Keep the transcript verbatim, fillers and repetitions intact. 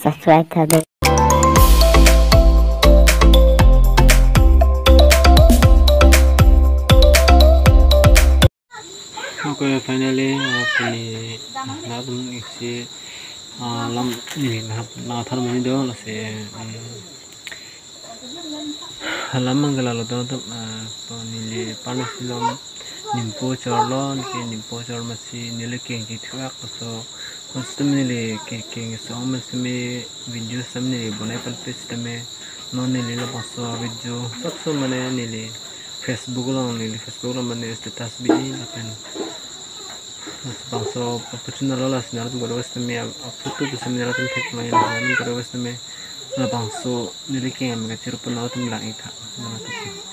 subscribe tha do. Okay, finally, uh, pini, uh, latum isi, uh, lam neli na, na thar mani do, lasi, um, alam mangala lo do, uh, to neli parnasi along nimpo chorlo, ke nimpo chor masi neli keng kethak, so, kostum neli ke-, keng song masi me video sitame neli bonai pan page sitame, non neli labangso video, sabso mane neli Facebook along, neli Facebook along mane status bi lapen bangso opportunity lo, lasi nangtum kado sitame a, a photo tu sitame nangtum thek mai, nangtum kado sitame labangso neli keng kachir pon nangtum lang-ik tha. Nangtum